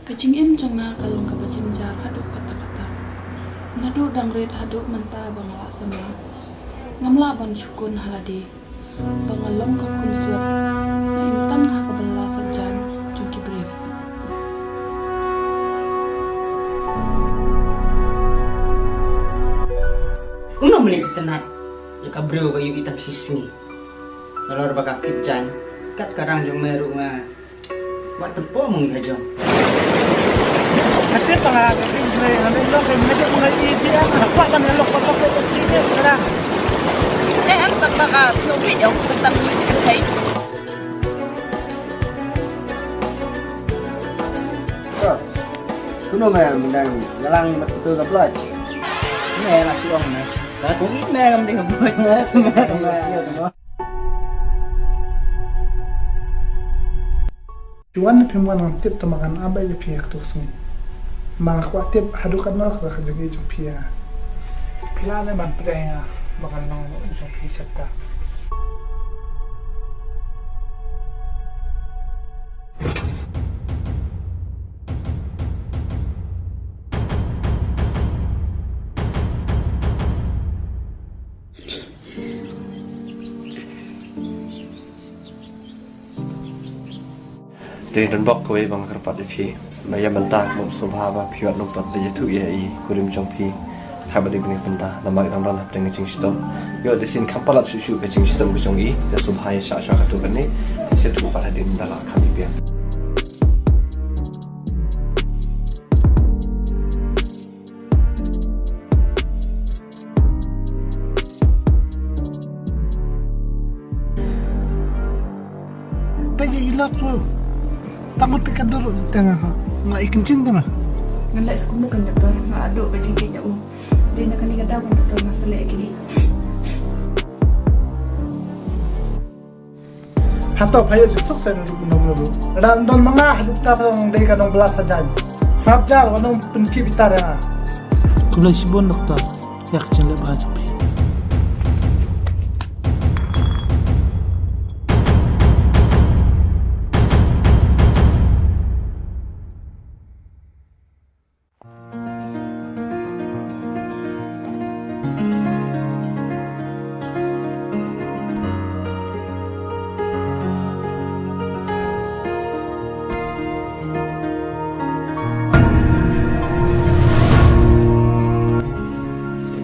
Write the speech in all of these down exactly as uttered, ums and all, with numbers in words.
Ka jingim jong nga ka long kaba jynjar haduh katta katta. Naduh dang rit haduh mynta ba nga la samla, ngam lah ban shu khun ha lade ba nga long ka khun suad, nga im tang ha ka bylla sajan jong ki briew. Kumno me leh itynnad ïa ka briew ba ïohi tang shisngi? Nalor ba ka kit jaiñ, kat ka rang jong me ruh nga wat pynpoh ma ngi ka jong. Ka tip ba nga ka pynjlei, nga leh lok, nga leh lok, nga leh lok, nga leh lok, nga leh lok, nga leh lok. Eh, em, tang ba ka snow pit jong, tang ni ka thei. Kumno me, me dang ïalang bad kito ka blood? Me la shu ong me. Ka kong it me kam dei ka blood. Me kam dei ka blood. Phi wan ne phim wan ngam tip, tang ba ngan ap beit ïa phi ha kato ka sngi. Ma nga kwah tip haduh katno ka jingïeit jong phi ïa nga. Phi lah ne ban pynbeit ïa nga ba ngan long u jong phi shata? Te don bok kawei ba nga kyrpad ïa phi. Na ïa mynta ka mut sngewbha ba phi wat nym pat ïathuh ïa i kurim jong phi. Haba dei bniah mynta namar i dang don hapdeng ka jingshitom. Ïoh da shisien kham palat shuh shuh ka jingshitom ka jong i. Te sngewbha ïa shah shah katto katne. Sa ïathuh pat hadien da la kham biang. Peit ïa i lot ruh. Tang ut peit ka dur ruh te nga ha. Nga i kynjing te ma. Ngan leh sa kumno kan doktor, nga aduh ka jingkit ïa u. Dei na kane ka daw kan doktor nga sa leh ïa kine. Hato pha ïoh jingsuk sa ïa u nong Nuru? Lada don ma nga haduh katta pha dang dei ka nongbylla sajan. Sngap jar wat nang pynkit bitar ïa nga. Khublei shibun doktor ïa ka jingleh bha jong phi.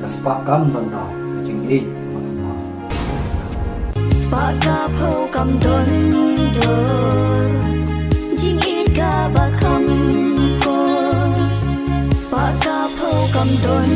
Ka spah kam don dor, ka jingïeit ka don dor. Spah ka phew kam don dor, jingïeit kaba kham kor. Spah ka phew kam don